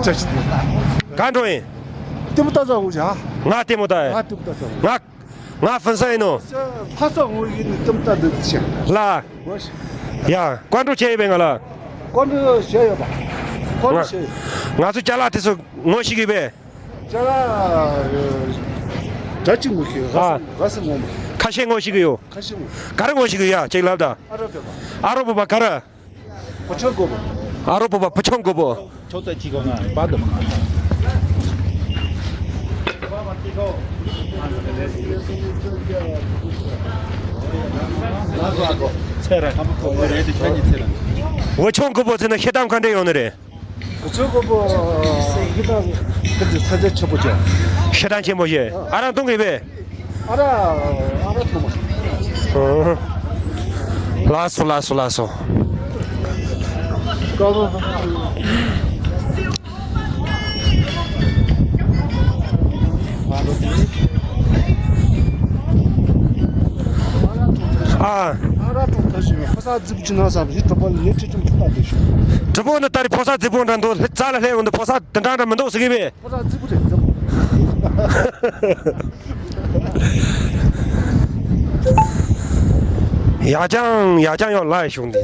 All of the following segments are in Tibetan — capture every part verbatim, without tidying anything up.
གང་འགྲོ་ཡིན། ལྟད་མོ་ལྟ་ས་འོང་ཞག་ང་ལྟད་མོ་ལྟ་ཡིན། ང་ལྟད་མོ་ལྟ་ས་འོང་། ང་ང་ཧྥུན་སང་ཡིན་ནོ། ཕ་སོགས་ངོ་ཡིན་ནི་ལྟད་མོ་ལྟ་འདོད་ཀྱི་ཤག་ལ། ཡ། ཀོན་ཀྲོ་བྱས་ཡོད་པས་ང་ལ། ཀོན་ཀྲོ་བྱས་ཡོད་པ། ཀོན་ཀྲོ་བྱས་ཡོད། ང་ཚོ་ཅ་ལག་དེ་ཚོ་ངོ་ཤེས་ཀྱི་པས། ཅ་ལག་གྲ་ཅིག་ངོ་ཤེས། ཨ། ར་སི་ངོ་མ། ཁ་ཤས་ངོ་ཤེས་ཀྱི་ཡོད། ཁ་ཤས་ངོ། ག་རེ་ངོ་ཤེས་ཀྱི་ཡ་ཅིག་ལབ་ད། ཨ་རོ་བོད་པ། ཨ་རོ་བོད་པ་ག་རེ། བུ་ཆུང་དགོ་པོ། ཨ་རོ་བོད་པ་བུ་ཆུང་དགོ་པོ། ཆོག་ཚད་གཅིག་གོ་ང་པ་དུ་མ་ང་། ཚེ་ར་ཁམ་ཁོ་བོ་རེད་དེ་ཁྱོད་ཉིད་ཚེ་ར། བུ་ཆུང་དགོ་པོ་ཚེ་ན་ཤེས་ཐམ་ག་འདྲ་ཡོང་ནི་རེད། བུ་ཆུང་དགོ་པོ་ཤེས་ཐམ་ག་ཚེ་ཚེ་ཆེ་པོ་ཅན། ཤེས་ཐམ་ཆེན་པོ་ཞེ་ཨ་རང་གཏོང་གི་པས། ཨ་ར་ཨ་ར་ཐོ་མ། ལགས་སོ་ལགས་སོ་ལགས་སོ། ཨ། ཨ་ར་ཐོ་ཐ་ཞིག་ཕོ་གསར་རྫིག་པོ་ཅིག་ན་བསམ་ཞིག་གྲོགས་པོ་ལས་ཁྲི་ཁྲིམ་ཁྲི་པ་དེ་ཞིག་གྲོགས་པོ་ནི་ད་རེས་ཕོ་གསར་རྫིག་པོ་འདྲ་འདུག་ལྷ་རྩ་ལ་སླེབས་འོང་དུས་ཕོ་གསར་དེ་འདྲ་འདྲ་མི་འདུག་ཟེར་གི་པས། ཕོ་གསར་རྫིག་པོ་རེད་རྫིག་པོ། ཡ་ཅང་ཡ་ཅང་ཡོད་ལ་ཞུང་དེ།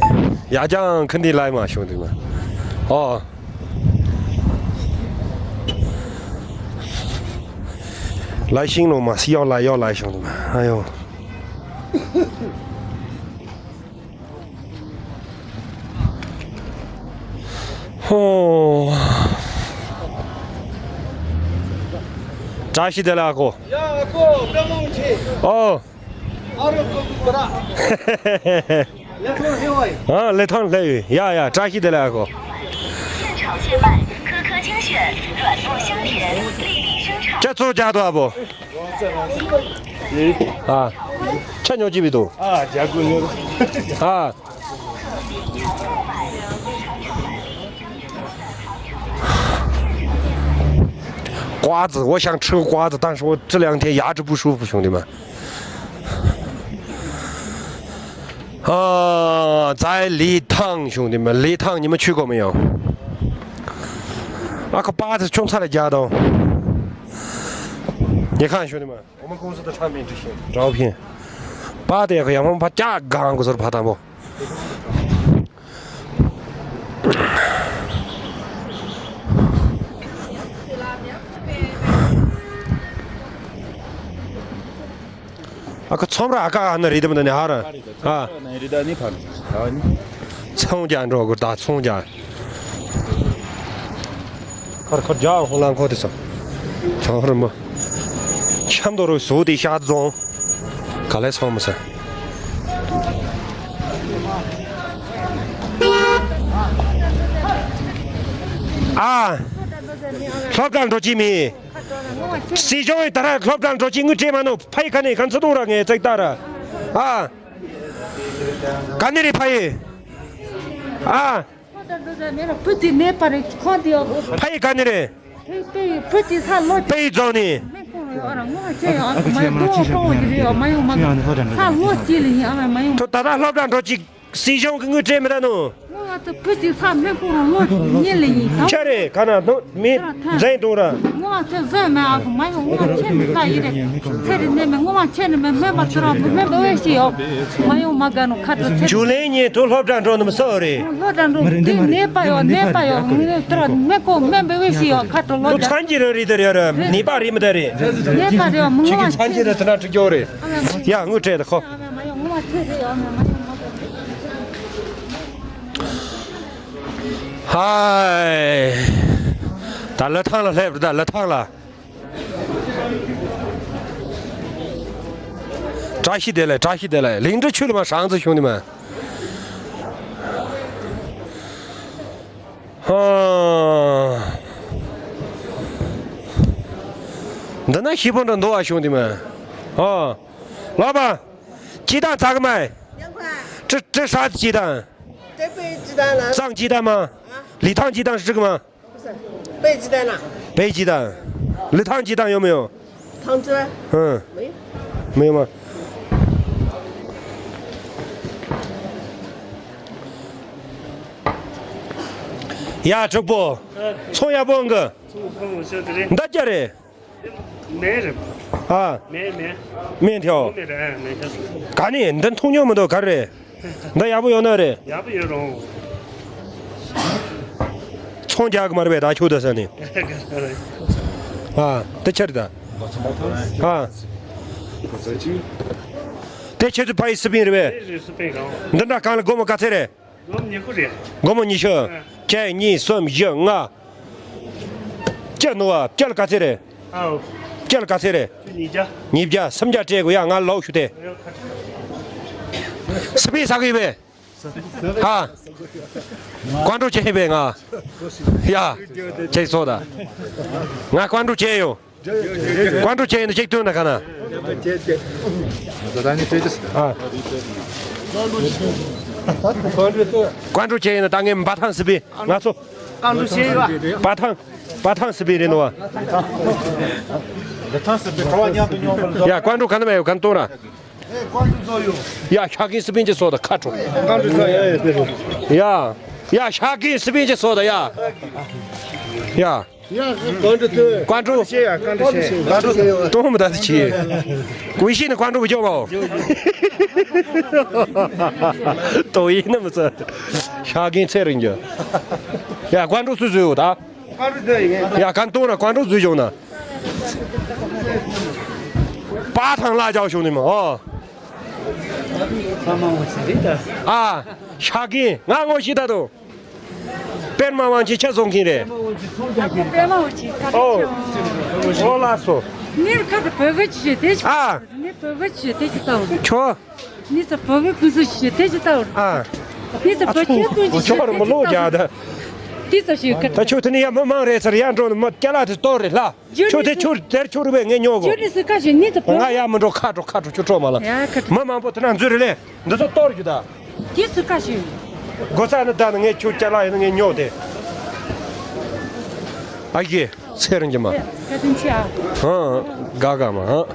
ཡ་ཅང་ཁི་འདི་ལ་མ་ཞུང་དེ་མ། ཨོ། ལ་ཤིང་ལོ་མ་སི་ཡོད་ལ་ཡོད་ལ་ཞུང་དེ་མ། ཨ་ཡོ། ཧོ། བཀྲ་ཤིས་བདེ་ལེགས་ཨ་ཁོ། ཡ་ཨ་ཁོ་པད་མ་ཆེ། ཨོ། ཨ་རོ་ཀོ་ཀོ་ར། ལེ་ཐོང་ཧེ་ཝའི། ཨ་ལེ་ཐོང་ལེ་ཡོད་ཡ་ཡ་བཀྲ་ཤིས་བདེ་ལེགས་ཨ་ཁོ། ཅ་ཚོ་ཅ་དོ་ཨ་བོ། ཨ། ཆ་ཉོ་ཅི་བི་དོ། ཨ་ཇ་གུ་ཉོ། ཨ།瓜子，我想吃个瓜子，但是我这两天牙齿不舒服，兄弟们。啊，在礼堂，兄弟们，礼堂你们去过没有？那个八字穷差了家都。你看，兄弟们，我们公司的产品这些招聘，八点和阳光八价刚个是怕淡薄。ཨ་ཁ་ཚོམ་ར་ཨ་ཀ་ཨ་ན་རི་དམ་ད་ནི་ཧ་ར། ཨ། ཚོང་རྒྱག་འགྲོ་དགོས་ད་ཚོང་རྒྱག་ཁར་ཁར་རྒྱག་ཧོ་ལང་ཁོ་དེ་ཚོ། ཚོང་ར་མ། ཆམ་དོ་རུ་སུ་དེ་ཤ་རྫོང་། ག་ལེ་ཚོང་མི་ས། ཨ། སློབ་གྲྭ་འགྲོ་གི་མི། སྲིད་སྐྱོང་ཡིན་ད་ར་སློབ་གྲྭ་འགྲོ་གི་དངུལ་སྤྲད་མ་ནོ་ཕ་ཡི་ག་ནས་ག་ཚོད་གཏོང་ར་ངས་ཙེག་ཏར། ཨ། ག་ནས་རེད་ཕ་ཡི། ཨ། ཕ་ཡི་ག་ནས་རེད། ཕ་ཡི་རྫོང་ནས། ཐོ་ད་ལྟ་སློབ་གྲྭ་འགྲོ་གི་སྲིད་སྐྱོང་གི་དངུལ་སྤྲད་མི་ད་ནོ། ཆ་རེད་ག་ན་ནོ་མི་འཛིན་གཏོང་ར། ཇུ་ལེ་ཉིན་ཐོ་སློབ་གྲྭ་འགྲོ་ནི་མི་སོ་རེད། ཐོ་ཚང་གི་རེད་རེད་དེ་རེད་ར་ནད་པ་རེད་མི་དེ་རེད། ཁྱེད་ཀྱི་ཚང་གི་རེད་དེ་ན་འགྲིག་གི་རེད། ཡ་དངུལ་སྤྲད་དེ་ཁོ། ཧའི། ད་ལི་ཐང་ལ་སླེབས་རེད་ད་ལི་ཐང་ལ། བཀྲ་ཤིས་བདེ་ལེགས་བཀྲ་ཤིས་བདེ་ལེགས། ལིང་ཏི་ཆུ་ལ་མ་ཧྲང་ཙི་བྱུང་ནི་མ། ཧ། འདི་ན་ཤི་བོ་འདྲ་འདུག་ཨ་བྱུང་ནི་མ། ཧ། ལགས་པ། ཅི་དང་ཚ་གི་མ། ཀྲི་ཀྲི་ཧྲ་ཅི་དང་། གཙང་ཅི་དང་མ། ལི་ཐང་ཅི་དང་ཧྲི་གི་མ། 北极在哪？ 北极的。 ལི་ཐང་ཅི་དང་ཡོད་མི་ཡོད། 汤汁？ ཧུང་། 没有。 མི་ཡོད་མ། ཡ་གྲོགས་པོ། ཚོང་ཡག་པོ་འགི། ཚོང་ཁོང་ཤོད་དེ་རེད། འདི་ཅི་རེད། མེད་རེད། ཨ། མེད་མེད། མེད་ཐལ། མེད་རེད་མེད་ཐལ། ག་ནས་འདི་མཐོང་མྱོང་མི་འདུག་ག་རེད། འདི་ཡག་པོ་ཡོད་ན་རེད། ཡག་པོ་ཡོད་རུང་། ཚོང་རྒྱག་གི་མ་རེད་པས་ད་ཁྱོད་ད་ས་ནས། ཨ། འདི་ཆི་རེད་ད། ཨ། དེ་ཁྱེད་ཚོ་ཕ་ཡི་སི་པིན་རེད་པས། དེ་རེད་སི་པིན་རང་། འདི་འདྲ་གང་ལ་སྒོར་མོ་ག་ཚད་རེད། སྒོར་མོ་ཉི་ཤུ་རེད། སྒོར་མོ་ཉི་ཤུ། ཨ། གཅིག་གཉིས་གསུམ་བཞི་ལྔ། བཅུ་ནོར་བ་བཅུ་ལ་ག་ཚད་རེད། ཨའོ། བཅུ་ལ་ག་ཚད་རེད། ཉིས་བརྒྱ། ཉིས་བརྒྱ་སུམ་བརྒྱ་སྤྲད་དགོས་ཡ། ང་ལོག་ཞུ་དེ། སི་པིན་ཟ་གི་ཡོད་པས། ཧ། ཀོན་ཀྲུའུ་བྱས་པས་ང་། ཡ། ཁྱེད་ཚོ་ད། ང་ཀོན་ཀྲུའུ་བྱས་ཡོད། ཀོན་ཀྲུའུ་བྱས་ཡིན་ན་གཅིག་བཏོན་ན་ག་ན། ཨ། ཀོན་ཀྲུའུ་བྱས་ཡིན་ན་ད་ངས་འབའ་ཐང་སི་པིན་ང་ཚོ། ཀོན་ཀྲུའུ་བྱས་ཡོད། འབའ་ཐང་། འབའ་ཐང་སི་པིན་རེད་ནོ། འབའ་ཐང་སི་པིན་གྲོ་བ་མཉམ་དུ་ཉོ་བར། ཡ་ཀོན་ཀྲུའུ་ག་ན་མེད་ཡོད་ག་ན་གཏོང་ར། ཨེ་ཀོན་ཀྲུའུ་བཟོ་ཡོད། ཡ་ཤ་གིན་སི་པིན་གྱི་སོ་ད་ཁ་ཁྲོ། ཀོན་ཀྲུའུ་བཟོ་ཡོད། ཡ། ཡ་ཤ་གིན་སི་པིན་གྱི་སོ་ད་ཡ། ཡ། ཡ་ཀོན་ཀྲུའུ་ཐུ། ཀོན་ཀྲུའུ། ཤེས་ཡ་ཀོན་ཀྲུའུ་ཤེས། ཀོན་ཀྲུའུ་ཐུ། ཏོང་མི་ད་ཏི་ཆི། ཀུན་ཤེས་ནི་ཀོན་ཀྲུའུ་བྱོ་བའོ། ཏོ་ཡིན་ནི་མི་ཚ། ཤ་གིན་ཚེ་རིང་རྒྱུ། ཡ་ཀོན་ཀྲུའུ་སུ་བཟོས་ཡོད་ད། ཡ་གན་ཏུང་ར་ཀོན་ཀྲུའུ་བཟོས་བྱུང་ན། པ་ཐང་ལ་ཇའོ་ཤོང་ནི་མ་ཨོ། ཨ། ཤ་གིན་ང་ངོ་ཤེས་ད་དོ། པད་མ་དབང་ཆེན་ཆ་བཟོ་མཁན་རེད། ཨོ། ཨོ་ལགས་སོ། ནི་ཁ་དུ་བོད་ག་ཅི་ཞེས་དེ་ཞིག་ཨ། ནི་བོད་ག་ཅི་ཞེས་དེ་ཞིག་ལྟ་བུ། ཁྱོ། ནི་ས་བོད་ག་ཀུན་སུ་ཞེས་དེ་ཞིག་ལྟ་བུ། ཨ། ནི་ས་བོད་ཁྱོད་ཀུན་ཅི་ཞེས་ཁྱོ་ར་མི་ལོ་རྒྱག་ད། དེ་ས་ཞིག་ཁ། ད་ཁྱོད་དེ་ནི་ཡ་མི་མང་རེད་ཟེར་ཡ་འགྲོ་ནི་མི་སྐྱ་ལ་དེ་ལྟོ་རེད་ལྷ། ཁྱོད་དེ་ཁྱོད་དེར་ཁྱོད་རེད་པས་ངས་ཉོ་གོ། ཁྱོད་ནི་སུ་ཁ་ཞིག་ནི་ད་ང་ཡ་མི་འགྲོ་ཁ་འགྲོ་ཁ་འགྲོ་ཁྱོད་འགྲོ་མ་ལ། ཡ་ཁ་འགྲོ། མི་མང་པོ་དེ་ན་འཛུལ་རེད་ལེ། འདི་ཚོ་གཏོར་རྒྱུ་ད། དེ་སུ་ཁ་ཞིག་སྒོ་ས་ནི་ད་ནི་ངས་ཁྱོད་སྐྱ་ལ་ཡིན་ན་ངས་ཉོ་དེ། ཨ་ཡེ་ཚེ་རིང་གྱི་མ། ཁ་ཏུན་ཆེ་ཨ། ཧང་། དགའ་དགའ་མ་ཧང་།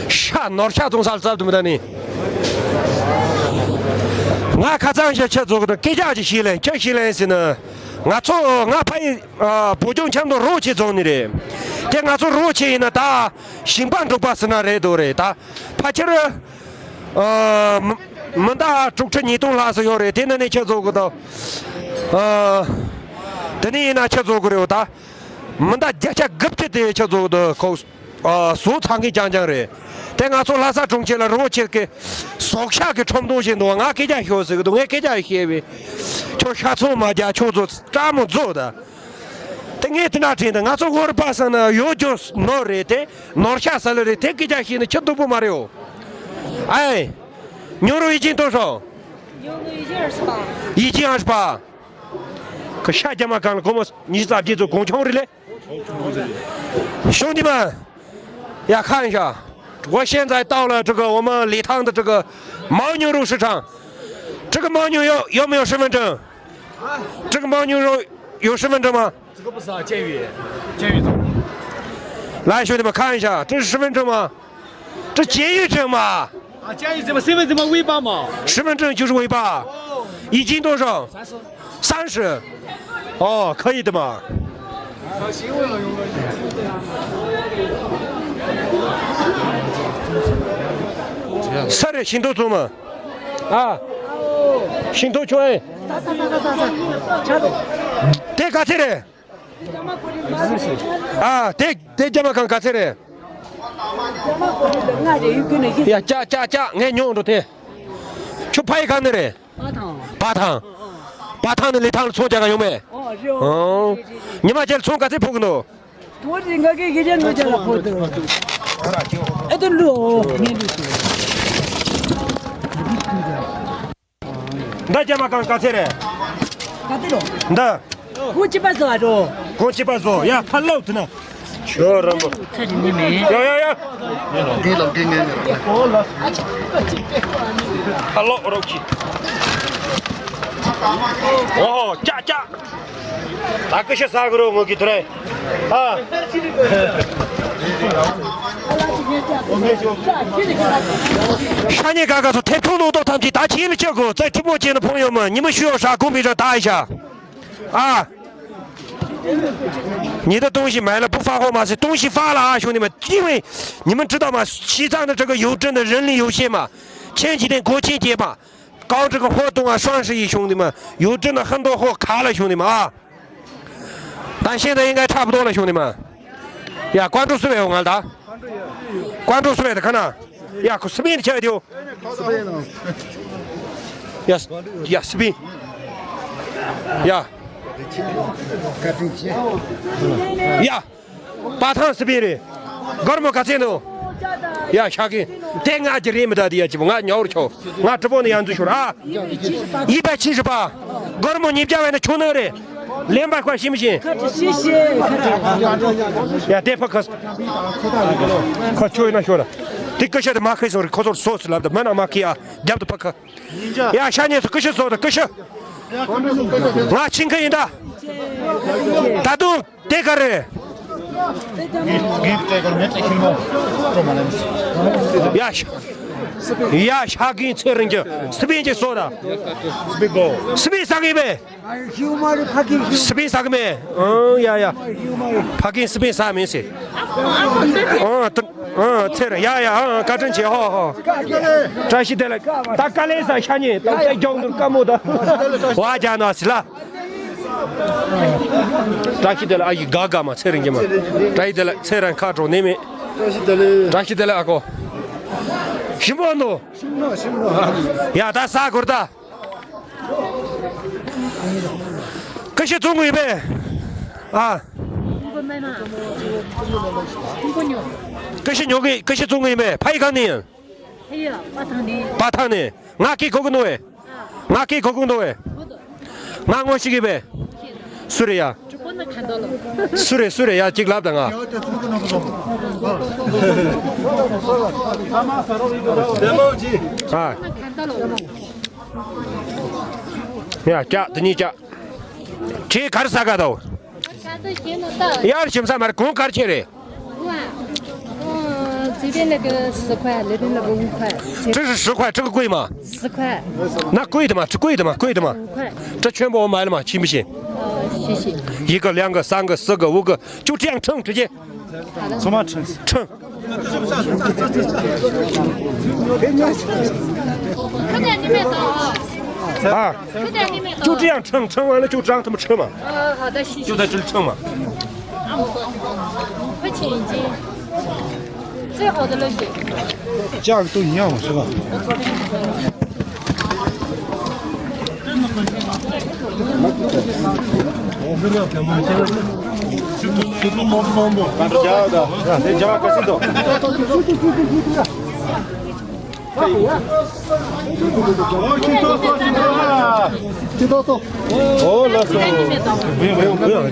ཤ་ནོར་ཤ་བཙོང་ས་ལ་བཙལ་དུ་མི་ད་ནི། ང་ཁ་ཚང་ཞིག་ཁྱེད་ཚོ་གི་དང་སྐད་ཆ་ཅིག་ཤེས་ལེན་ཁྱེད་ཤེས་ལེན་ཟེར་ན། ང་ཚོ་ང་ཕ་ཡི་ཨ་བོད་ལྗོངས་ཆབ་མདོ་རོགས་ཆེ་རྫོང་ནས་རེད། དེ་ང་ཚོ་རོགས་ཆེ་ཡིན་ན་ད་ཞིང་པ་འབྲོག་པ་ཟེར་ན་རེད་འདུག་རེད་ད། ཕལ་ཆེར་ཨ་མི་མི་ཟླ་དྲུག་ཁྲི་ཉིས་སྟོང་ལྷག་ཙམ་ཡོད་རེད། དེ་ནང་ནས་ཁྱེད་ཚོ་གི་ད་ཨ་དེ་ནས་ཡིན་ན་ཁྱེད་ཚོ་གི་རེད་ད། མི་ཟླ་བརྒྱ་ཆ་དགུ་བཅུ་དེ་ཁྱེད་ཚོ་གི་ད་ཁོ། ཨ་ཟོག་ཚང་གི་རྐྱང་རྐྱང་རེད། དེ་ང་ཚོ་ལྷ་ས་གྲོང་ཁྱེར་ལ་རི་བོ་ཆེ་གི་ཟོག་ཤ་གི་ཁྲོམ་གདོང་ཞིག་འདུག་ང་སྐད་ཆ་ཤོད་ཟེར་གི་འདུག་ངས་སྐད་ཆ་བཤད་པས། ཁྱོད་ཤ་ཚོང་མ་རྒྱག་ཁྱོད་ཚོ་སྐྲག་མོ་རྫོགས་ད། དེ་ངས་དེ་འདྲ་དྲན་ད་ང་ཚོ་ཧོར་པ་ཟེར་ན་ཡོད་རྒྱུ་ནོར་རེད་དེ་ནོར་ཤ་ཟ་ལེ་རེད་དེ་སྐད་ཆ་བཤད་ན་ཁྱོད་སྡུག་པོ་མ་རེད་འོ། ཨའི། ཉོ་རུ་ཡིད་ཆེན་ཏོ་ཧྲོ། ཡིད་ཆེན་ཨ་ཧྲ་པ། ཁོ་ཤ་རྒྱ་མ་གང་ལ་སྒོར་མོ་ཉི་ཤུ་རྩ་བརྒྱད་ཚོ་གོང་ཆུང་རེད་ལེ། 兄弟们，呀，看一下，我现在到了这个我们礼堂的这个牦牛肉市场。这个牦牛有，有没有身份证？这个牦牛肉有身份证吗？这个不是啊，监狱，监狱走。来，兄弟们看一下，这是身份证吗？这监狱证吗？啊，监狱证嘛，身份证嘛，尾巴嘛。身份证就是尾巴。哦。一斤多少？三十。 三十。哦，可以的嘛。ས་རེད་ཤིང་ཏོག་བཙོང་མ། ཨ། ཤིང་ཏོག་ཁྱོད་ཨེ། དེ་ག་ཚད་རེད། ཨ། དེ་དེ་རྒྱ་མ་གང་ག་ཚད་རེད། ཡ་ཀྱ་ཀྱ་ཀྱ་ངས་ཉོ་འགྲོ་དེ། ཁྱོད་ཕ་ཡི་ག་ནས་རེད། པ་ཐང་། པ་ཐང་། པ་ཐང་ནས་ལི་ཐང་ལ་ཚོང་རྒྱག་ག་ཡོང་མེད། ཨོ་རེད་ཨོ། ཨོ། རེད་རེད་རེད། ཉི་མ་རྒྱལ་ཚོང་ག་ཚད་ཕོག་གི་འདུག་དོ་རི་ང་གི་གི་ཅན་ངོ་ཅན་ལ་ཕོག་འདུག་ཨེ་དོ་ལུ་ཨོ་ངས་ལུ་ཞུ། འདི་རྒྱ་མ་གང་ག་ཚད་རེད། ག་དུ་རོ། འདི། གོང་ཆེ་པ་བཟོ་ཨ་རོ། གོང་ཆེ་པ་བཟོ་ཡ་ཕ་ལོག་ཏུ་ན། ཁྱོད་རང་པོ། ཚ་རི་ནི་མེད། ཡ་ཡ་ཡ། འདི་ལ་འདི་ངན་ནས། ཨ་ལོ་རོགས་ཀྱིས། ཨོ་ཧོ་ཀྱག་ཀྱག་ད་ཀི་ཤ་ཟ་གི་རོ་ངོ་གི་དུ་རེ། ཨ། ཤ་ཉེ་ག་ག་ཚོ་ཐེབས་ཆུང་ལུང་ཏོག་ཐམས་ཅད་ད་ཁྱེད་ལ་ཆག་གོ་ཚེ་ཁྲི་མོ་ཅན་ནི་ཕོང་ཡོད་མ་ཉི་མ་ཤུ་ཡོད་ཧྲ་གོང་བི་ར་ད་ཨི་ཤ། ཨ། ཉི་ཟླ་སྟོང་བཞི་མ་ལ་བུ་ཧྥ་ཧོ་མ་སི་སྟོང་བཞི་ཧྥ་ལ་ཨ་ཤོང་ནི་མ་ཅི་བས། ཉི་མ་ཁྲི་ད་མ་ཤི་ཚང་ནི་ཁྲི་ག་ཡོད་ཁྲི་ནི་རིན་ལི་ཡོད་ཤེས་མ། ཆེན་ཅི་ཏན་གོ་ཆེན་སྐྱེས་པ། ཀའོ་ཀྲི་གི་ཧོ་ཏུང་ཨ་ཧྲང་ཧྲི་ཡི་ཤོང་ནི་མ། ཡོད་ཁྲི་ནི་ཧན་ཏོ་ཧོ་ཁ་ལ་ཤོང་ནི་མ། ད་ཤེས་ད་ཡིན་ག་ཁྲ་བུ་ཏོ་ལ་ཤོང་ནི་མ། ཡ་ཀ་འགྲོ་སུ་བས་ཡོང་ང་ད། ཀ་འགྲོ་སུ་བས་ད་ཁ་ན། ཡ་ཁོ་སི་པིན་ཆ་དེའོ། ཡ་ཡ་སི་པིན། ཡ། ཡ། པ་ཐང་སི་པིན་རེད། སྒོར་མོ་ག་ཚད་འདུག་ཡ་ཤ་གི། དེ་ང་གི་རེད་མི་ད་དེ་ཡ་ཅི་པོ་ང་ཉོ་བར་ཆོག་ང་གྲི་པོ་ནི་ཡང་འཛུལ་ཤོར་ཨ། ཡི་པ་ཆི་ཧྲི་པ། སྒོར་མོ་ཉིས་བརྒྱ་བས་ན་ཆུང་ནག་རེད། ལེན་པ་ཁ་ཤིམ་བཞིན། ཁ་ཁྲི་ཤི་ཤི་ཁ་ཁྲི། ཡ་དེ་ཕ་ཁ། ཁ་ཆོས་ན་ཤོར། དེ་ཀ་ཤ་དེ་མ་ཁེ་སོང་རེད་ཁོ་ཚོར་སོ་སི་ལབ་ད་མ་ན་མ་ཁེ་ཨ། རྒྱབ་ཏུ་ཕ་ཁ། ཡ་ཤ་ཉེ་སུ་ཀི་ཤི་བཟོ་དང་ཀི་ཤི། ང་ཆིང་ཁ་ཡིན་ད། ད་དུང་དེ་ག་རེད། ཡ་ཤ། ཡ་ཤ་གིན་ཚེ་རིང་གི་སི་པིན་གྱི་བཟོ་ད། སི་པིན་ས་གི་མེད། སི་པིན་ས་གི་མེད། ཨང་ཡ་ཡ། ཕ་གིན་སི་པིན་ས་མིན་སི། ཨང་ཏུ། ཨང་ཚེ་ར་ཡ་ཡ་ཨང་བཀའ་དྲིན་ཆེ་ཧོ་ཧོ། བཀྲ་ཤིས་བདེ་ལེགས། ད་དཀའ་ལས་ས་ཤ་ཉེ་ད་ཚེ་མགྱོགས་འདུར་དཀའ་མོ་ད། བ་རྒྱ་ན་སི་ལ། བཀྲ་ཤིས་བདེ་ལེགས་ཨ་ཡི་དགའ་དགའ་མ་ཚེ་རིང་གི་མ། བཀྲ་ཤིས་བདེ་ལེགས་ཚེ་རང་ཁ་གྲོགས་ནས་མེད། བཀྲ་ཤིས་བདེ་ལེགས། བཀྲ་ཤིས་བདེ་ལེགས་ཨ་ཁོ། ཞིམ་པོ་འདུག་ཡ་ད་ས་གོར་ད། ཀི་ཤི་བཙོང་གི་ཡོད་པས། ཨ། ཀི་ཤི་ཉོ་གི་ཀི་ཤི་བཙོང་གི་ཡོད་པས་ཕ་ཡི་གང་ནས་ཡིན། ཕ་ཡི་པ་ཐང་ནས། པ་ཐང་ནས་ང་ཀི་གོ་གི་འདུག་བས། ང་ཀི་གོ་གི་འདུག་བས། ང་ངོ་ཤེས་གི་བས། སུ་རེད་ཡ། སུ་རེད་སུ་རེད་ཡ་གཅིག་ལབ་དང་ང་། ཨ། ཡ་ཀྱ་དེ་གཉིས་ཀྱ། ཁྱེད་གར་ས་ག་དོ། ཡར་ཞིམ་ས་མར་གོང་གར་ཆེ་རེད། ཨ། 这边那个十块，那边那个五块。这是十块，这个贵吗？十块。那贵的吗？这贵的吗？贵的吗？五块。这全部我买了吗？行不行？呃，谢谢。一个、两个、三个、四个、五个，就这样称，直接。好的。怎么称？称。 啊，就这样称，称完了就让他们吃嘛。呃，好的，谢谢。就在这里称嘛。块钱一斤，最好的那些。价格都一样嘛，是吧？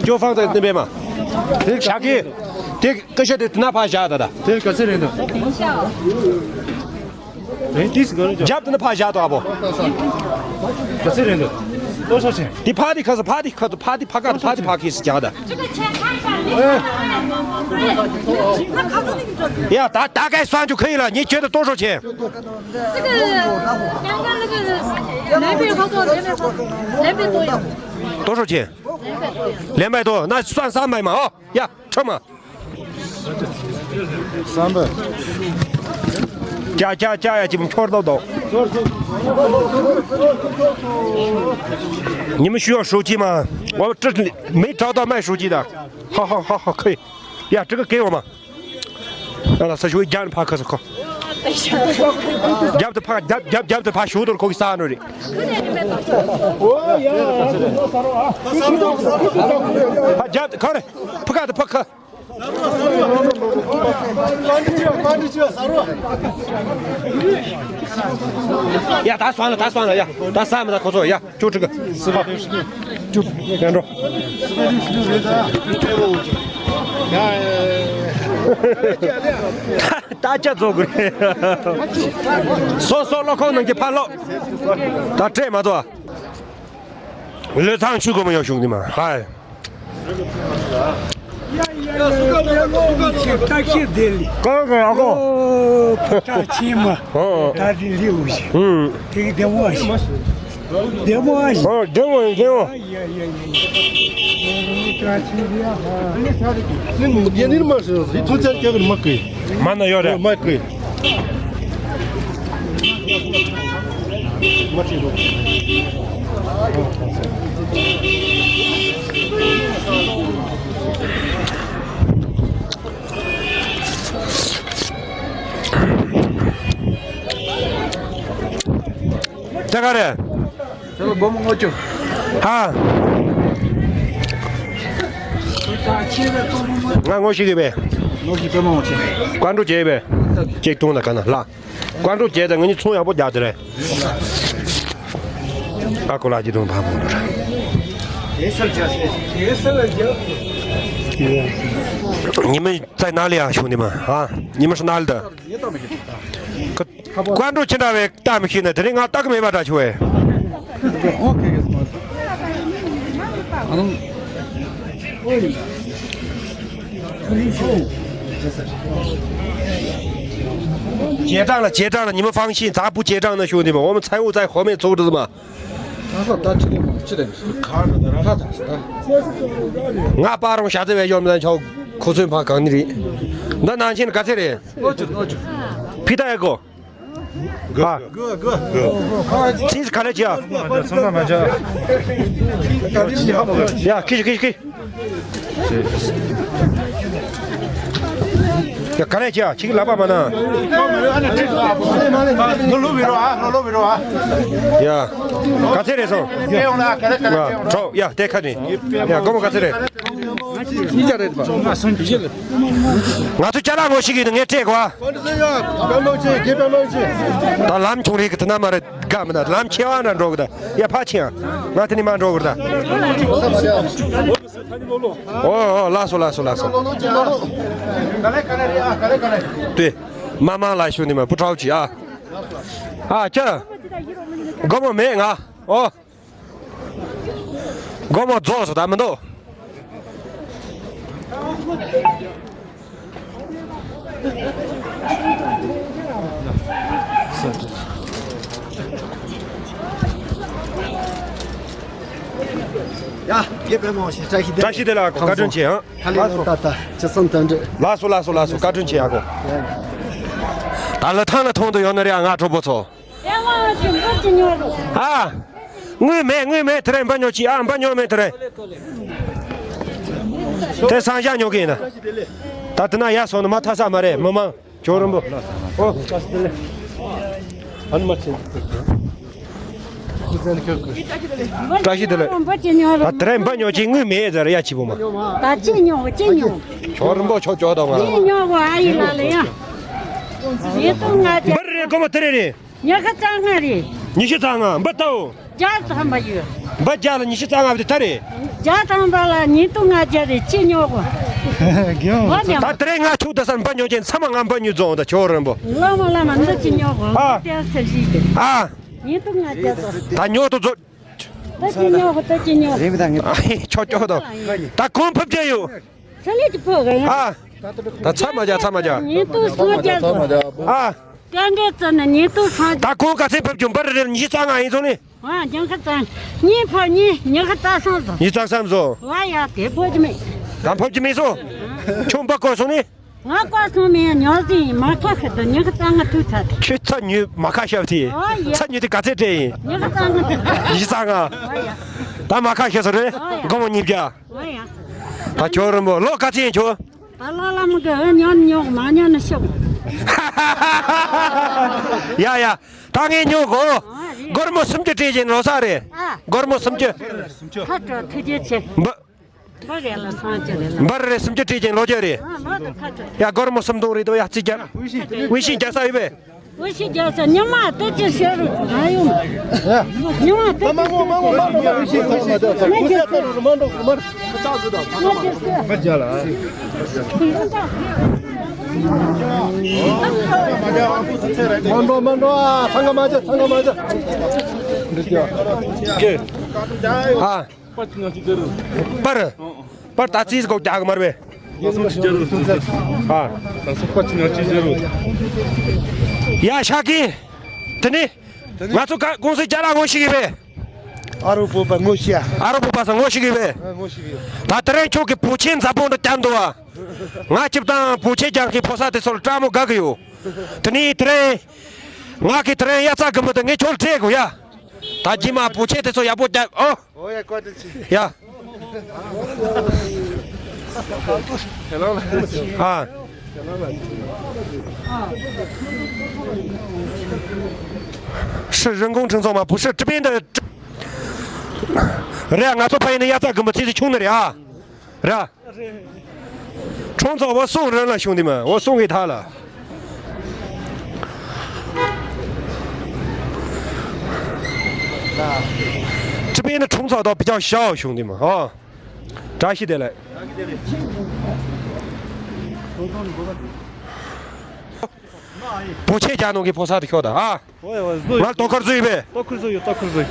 ཅོ་ཧྥང་དེ་ནི་པས་མ། དེ་ཞག་གི། དེ་ཀ་ཤ་དེ་དུ་ན་ཕ་བཞག་ད་ད། དེ་ག་ཚད་རེད་འདུག་རྒྱབ་དེ་ནི་ཕ་བཞག་ད་ཨ་བོ། ག་ཚད་རེད་འདུག་ལྟོ་ཤོག་ཆེན། དེ་ཕ་དེ་ཁ་སོ་ཕ་དེ་ཁ་དུ་ཕ་དེ་ཕ་ཀ་དུ་ཕ་དེ་ཕ་ཁི་སི་བཞག་ད། ཡ་ད་ད་གའི་སང་ཆུ་ཁི་ཡི་ལ་ཉི་ཁྱོད་དུ་ལྟོ་ཤོག་ཆེན། 这个刚刚那个南北合作，南北合作，南北都有。多少钱？两百多。两百多，那算三百嘛，哦，呀，称嘛。三百。加加加呀，基本圈儿都到。你们需要手机吗？我这里没找到卖手机的。好好好好，可以。呀，这个给我嘛。 ཨ་ལ་ས་ཞུ་རྒྱབ་ནས་ཕར་ཁ་སོ་ཁོ། རྒྱབ་ཏུ་ཕར་རྒྱབ་རྒྱབ་རྒྱབ་ཏུ་ཕར་ཞུ་དོར་ཁོ་གི་ས་ནོ་རེད། ཕར་རྒྱབ་ཏུ་ཁ་རེ་ཕ་ཁ་ཏུ་ཕ་ཁ། ཡ་ད་སོང་ལ་ད་སོང་ལ་ཡ་ད་ས་མི་ད་ཁོ་ཚོ་ཡ། ཅོ་ཁྲི་ག་སི་བ་ཅོ་ཡ་འགྲོ། ད་ཅ་ཚོ་གུ་རེ། སོ་སོ་ལོ་ཁོང་ནང་གི་ཕ་ལོ། ད་སྤྲད་མ་ཐོ། ལོས་ཐང་ཆུ་གོ་མ་ཡོང་བྱུང་ནི་མ་ཧའི། བཀྲ་ཤིས་བདེ་ལེགས། གང་གང་ཨ་ཁོ། ཨོ་ཕ་ཏ་ཆེན་མ། ཨོ། ད་དེ་ལེའུ་ཞིག་ཨུམ། དེ་གི་བདེ་མོ་ཨ་ཞིག་བདེ་མོ་ཨ་ཞིག་ཨོ་བདེ་མོ་ཡིན་བདེ་མོ། ཡ་ཡ་ཡ་ཡ། བཀྲ་ཤིས་བདེ་ལེགས་ཧ། ཡ་ནི་མ་ཞིག་ཐུགས་རྗེ་ཆེ་གི་མ་ཀི། མ་ན་ཡོད་རེད། མ་ཀི། ད་ག་རེད། ད་ལོ་སྒོར་མོ་ལྔ་བཅུ། ཧ། ང་ངོ་ཤེས་གི་བས། ངོ་ཤེས་པས་མ་ངོ་ཤེས། བཀའ་འགྲོ་བྱས་པས། གཅིག་བཏུང་ན་ག་ན་ལ། བཀའ་འགྲོ་བྱས་ད་ང་གཉིས་ཚོང་ཡག་པོ་རྒྱག་དེ་རེད། ཨ་ཁོ་ལ་གཅིག་བཏུང་བ་མོ་འགྲོ་ར། དེ་སར་རྒྱག་སེ། དེ་སར་རྒྱག་ཉི་མ་ཚེ་ན་ལེ་ཡང་བྱུང་ནི་མ། ཨ། ཉི་མ་ཧྲ་ན་ལེ་ད། བཀའ་འགྲོ་ཅི་འདྲ་བའི་ལྟ་མི་ཤེས་ན་དེ་རིང་ང་ལྟ་གི་མེད་པ་འདྲ་བྱུང་བས། ཨོ་ཁེ་ཁེ་སི་མ། ཨ་ནང་། རྗེས་འབྲང་ལ་རྗེས་འབྲང་ལ་ཉི་མ་ཧྥང་ཤིན་ཛ་པུ་རྗེས་འབྲང་ན་ཤོད་འདི་མ་འོ་མ་ཚ་འུ་ཚ་ཧོ་མེ་ཚོགས་འདི་མ། ད་ད་ཅི་ལེ་མ་ཅི་ལེ་ཁ་ད་ད་ད་ད། ང་པ་རོང་ཞྭ་ཚེ་བའི་ཡོམ་ལ་ཆོག་ཁོ་ཚོའི་ཕ་གང་ནི་རེད། འདི་ནང་ཆེན་ག་ཚེ་རེད། ཨོ་ཅི་ཨོ་ཅི། ཕི་ད་ཡ་གོ། ཨ། ཚིས་ག་ལེ་ཅི་ཡ། ཚང་མ་མ་བྱ། ཡ་ཁི་ཁི་ཁི། ཡ་ག་ལེ་ཅི་ཡ་ཅིག་ལབ་པ་མ་ན། ལོ་ལོ་བི་རོ་ཨ་ལོ་ལོ་བི་རོ་ཨ། ཡ། ག་ཚེ་རེད་སོང་། ཡ་ཁྲོ་ཡ་དེ་ཁ་ནི། ཡ་སྒོར་མོ་ག་ཚེ་རེད། ཉིས་བརྒྱ་རེད་པ། ང་ཚོ་ཅ་ལག་ངོ་ཤེས་ཀྱི་ངས་སྤྲད་གོ། ད་ལམ་ཆུང་རིགས་ཀྱི་དེ་ན་མ་རེད་དགའ་མི་ན་ལམ་ཆེ་བ་ན་འགྲོ་གི་ད་ཡ་ཕ་ཆེ་ཡང་ང་དེ་ནི་མ་འགྲོ་གི་ད། ཨོ་ཨོ་ལགས་སོ་ལགས་སོ་ལགས་སོ། དེ་མ་མ་ལ་ཞུ་ནི་མ་བུ་ཁྲའོ་ཅི་ཨ། ཨ་ཅ། སྒོར་མོ་མེད་ང་ཨོ། སྒོར་མོ་རྫོགས་སོང་ད་མི་འདུག་ཡ། དགེ་བའི་མོ་ཞེས་བཀྲ་ཤིས་བདེ་ལེགས། བཀྲ་ཤིས་བདེ་ལེགས་ཨ་ཁོ། བཀའ་དྲིན་ཆེ་ཨ། ཁ་ལས་ནོར་ད་ལྟ་ཅི་གསུང་དོན་འགྲིག་ལགས་སོ་ལགས་སོ་ལགས་སོ། བཀའ་དྲིན་ཆེ་ཨ་ཁོ། ད་ལ་ཐང་ལ་ཐོང་དུ་ཡོད་ན་རེ་ཨ་ང་གྲོགས་པོ་ཚོ། ཨ། དངུལ་མེད་དངུལ་མེད་དེ་རེད་འབའ་ཉོ་ཅི་ཨ་འབའ་ཉོ་མེད་དེ་རེད། དེ་སང་ཞག་ཉོ་གི་ཡིན་ན། ད་དེ་ན་ཡར་སོང་ན་མ་ཐ་ས་མ་རེད་མི་མང་ཇོ་རིན་པོ། ཨོ། ཨན་མ་ཆེན། བཀྲ་ཤིས་བདེ་ལེགས། ཨ་དེ་རེད་འབའ་ཉོ་ཅི་དངུལ་མེད་ཟེར་ཡ་ཆི་བོ་མ། ད་ཅི་ཉོ་ཅི་ཉོ། ཇོ་རིན་པོ་ཆོ་ཇོ་དང་ང་ཅི་ཉོ་གོ་ཨ་ཡི་ལ་ལ་ཡ། ཉིས་སྟོང་ལྔ་བརྒྱ། འབའ་རེད་རེད་སྒོར་མོ་དེ་རེད་རེད། ཉི་ཤུ་རྩ་ལྔ་རེད། ཉི་ཤུ་རྩ་ལྔ་འབའ་ལྟའོ། བརྒྱ་ཐམ་པ་ཡོད། འབའ་བརྒྱ་ལ་ཉི་ཤུ་རྩ་ལྔ་བ་དེ་ད་རེད། བརྒྱ་ཐམ་པ་ལ་ཉིས་སྟོང་ལྔ་བརྒྱ་རེད་ཅི་ཉོ་གོ། ད་དེ་རེད་ང་ཆུ་ད་སར་འབའ་ཉོ་ཅན་ཚང་མ་ང་འབའ་ཉོ་རྫོང་ད་ཇོ་རིན་པོ། ལ་མ་ལ་མ་འདི་ཅི་ཉོ་གོ། ཨ། ཏེ་སེ་ཞིག་དེ། ཨ། ཉིས་སྟོང་ལྔ་བརྒྱ་ཙོ། ད་ཉོ་དུ་རྫོ། ད་ཅི་ཉོ་གོ་ད་ཅི་ཉོ། རེད་མི་ད་ངས། ཨ་ཧེ་ཆོ་ཆོ་དོ། ད་གོང་ཕབ་ཅན་ཡོད། ཚ་ལེ་ཅི་ཕོ་ག་ཡ། ཨ། ད་ཚ་མ་རྒྱག་ཚ་མ་རྒྱག་ཉིས་སྟོང་སུམ་བརྒྱ་ཙོ། ཨ། སྐད་འདྲེ་ཙོ་ན་ཉིས་སྟོང་སུམ་བརྒྱ། ད་གོང་ག་ཚད་ཕབ་ཅུང་འབར་རེ་ཉི་ཤུ་རྩ་ལྔ་ཡིན་སོང་ནི། ཨ་ཉི་ཤུ་རྩ། གཉིས་ཕོ་གཉིས་ཉི་ཤུ་རྩ་གསུམ་ཙོ། ཉི་ཤུ་རྩ་གསུམ་ཙོ། ཝ་ཡ་དེ་ཕོ་ཅི་མེད། ད་ཕབ་ཅི་མེད་སོ། ཆུང་པ་བསྐོར་སོང་ནི། ང་བསྐོར་སོང་མེད་ཉོ་ཟིན་མ་ཁ་ཤི་ད་ཉི་ཤུ་རྩ་ལྔ་ཐུག་ཚར་ཏེ། ཁྱོད་ཚ་ཉོས་མ་ཁ་ཤབ་དེ། ཨོ་ཡ། ཚ་ཉོས་དེ་ག་ཚད་སྤྲད་ཡིན། ཉི་ཤུ་རྩ་ལྔ་ཐུག་ཚར། ཉི་ཤུ་རྩ་ལྔ། ཨོ་ཡ། ད་མ་ཁ་ཤི་སོ་རེད། ཨོ་ཡ། སྒོར་མོ་ཉིས་བརྒྱ། ཨོ་ཡ། ད་ཁྱོད་རིན་པོ་ལོ་ག་ཚད་ཡིན་ཁྱོད། ད་ལོ་ལ་མི་དགའ་ཨེ་ཉོ་ནི་ཉོ་མ་ཉོ་ནི་ཤོག་ཡ་ཡ། ད་ངས་ཉོ་གོ། ཨ་རེད། སྒོར་མོ་སུམ་ཅུ་སྤྲད་ཅིང་ལོ་གསར་རེད། ཨ། སྒོར་མོ་སུམ་ཅུ། ཁ་དྲོ་ཐུགས་རྗེ་ཆེ། འབའ། འབའ་རེད་ལ་སང་ཅི་རེད་ལ། འབའ་རེད་སུམ་ཅུ་སྤྲད་ཅིང་ལོ་བརྒྱ་རེད། ཨ་ལོ་དང་ཁ་དྲོ། ཡ་སྒོར་མོ་སུམ་སྟོང་རེད་དོ་ཡ་རྩིས་རྒྱག་ཝི་ཤིང་རྒྱག་ས་ཡོད་པས། ཝི་ཤིང་རྒྱག་ས་ཉི་མ་ལྟ་ཅི་ཤེས་རུ་ང་ཡོང་། ཉི་མ་ལྟ་ཅི་ཤེས་རུ། ང་ཅི་ཤེས། མ་འགྲོ་མ་འགྲོ་ཨ། ཚང་ག་མ་བྱ་ཚང་ག་མ་བྱ། ཨ། པར། པར་ད་ཙིས་གོ་རྒྱག་མར་བས། ཡ་ཤག་གི། དེ་ནི། ང་ཚོ་ཀ་ཀུང་སི་ཅ་ལག་ངོ་ཤེས་ཀྱི་རེད། ཨ་རོ་བོད་པ་ངོ་ཤེས་ཨ། ཨ་རོ་བོད་པ་ས་ངོ་ཤེས་ཀྱི་རེད། ཨ་ངོ་ཤེས་ཀྱི་ཡོད། ད་དེ་རིང་ཁྱོད་ཀྱི་བོད་ཆས་འཛམ་བུ་གླིང་དུ་བསྐྱངས་འདུག་ཨ། ང་སྤྱིར་བཏང་བོད་ཆས་རྒྱག་མཁན་ཕོ་གསར་དེ་ཚོ་ལ་སྤྲང་མོ་དགའ་གི་ཡོད། དེ་ནི་དེ་རིང་། ང་གི་དེ་རིང་དབྱར་རྩྭ་དགུན་འབུ་དེ་ངས་ཁྱོད་ལ་སྤྲད་དགོས་ཡ། ད་རྗེས་མ་བོད་ཆས་དེ་ཚོ་ཡག་པོ་རྒྱག་ཨོ། ཨོ་ཡ་བཀའ་དྲིན་ཆེ། ཡ། ཁྱེད་རང་ལ། ཨ། 是人工成造吗？不是，这边的。རེད་ང་ཚོ་ཕ་ཡུལ་ནས་དབྱར་རྩྭ་དགུན་འབུ་ཚིག་ཚིག་ཆུང་ནི་རེད་ཨ། ར། ཁྲོང་ཚོ་བ་སོང་རན་ལ་བྱུང་དེ་མ་བ་སོང་གི་ཐ་ལ།这边的虫草倒比较少，兄弟们啊。扎西得嘞。བོད་ཆས་རྒྱག་ནོ་གི་ཕོ་གསར་དེ་ཁྱོད་ད་ཨ། ང་ལྟོ་ཁར་བཟོས་ཡོད་པས། ལྟོ་ཁར་བཟོས་ཡོད། ལྟོ་ཁར་བཟོས།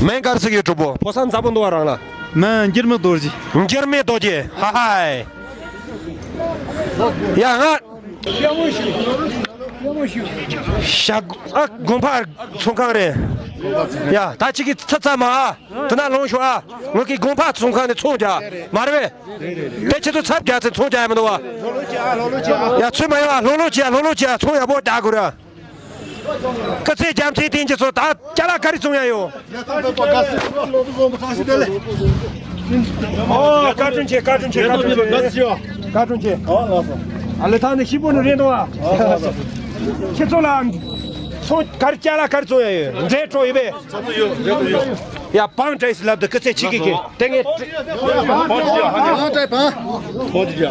མིང་ག་རེ་ཟེར་གྱི་ཡོད་གྲོགས་པོ། ཕོ་གསར་འཛམ་བུ་འདུག་བ་རང་ལ། མིང་འགྱུར་མེད་རྡོ་རྗེ། འགྱུར་མེད་རྡོ་རྗེ། ཧ་ཧའི། ཡ་ང་། ཤ་ཨ་དགོན་པ་ཚོང་ཁང་རེད། ཡ་ད་ཅིག་གི་ཚ་ཚ་མ་ཨ། དེ་ན་ལོངས་ཤོག་ཨ། ངོས་ཀྱི་དགོན་པ་ཚོང་ཁང་ནས་ཚོང་རྒྱག་མ་རེད་པས། དེ་ཁྱེད་ཚོ་ཚབ་རྒྱག་ཚེ་ཚོང་རྒྱག་ཡ་མི་འདུག་བ། ཡ་ཚོད་མ་ཡོང་ཨ། ལྷོ་ལྷོ་བྱེད་ཨ། ལྷོ་ལྷོ་བྱེད་ཨ། ཚོང་ཡག་པོ་རྒྱག་དགོས་ར། སྐུ་ཚེ་རྒྱ་མཚོའི་སྟེང་གྱི་ཚོ་ད་ཅ་ལག་ག་རེ་བཙོང་ཡ་ཡོད། ཨོ་བཀའ་དྲིན་ཆེ། བཀའ་དྲིན་ཆེ། བཀའ་དྲིན་ཆེ། བཀའ་དྲིན་ཆེ། ཨ་ལེ་ཐང་ནས་ཤི་པོ་ནས་རེད་འདུག་ཨ། ཁྱེད་ཚོ་ལ་ཚོང་ག་རེ་ཅ་ལག་ག་རེ་བཙོང་ཡ་ཡོད། འབྲས་བྲོ་ཡོད་པས། ཡ་བང་བྲེས་ལབ་དུ་སྐུ་ཚེ་ཆིག་གི་གི་དེ་ངས། བང་བྲེས་བང་།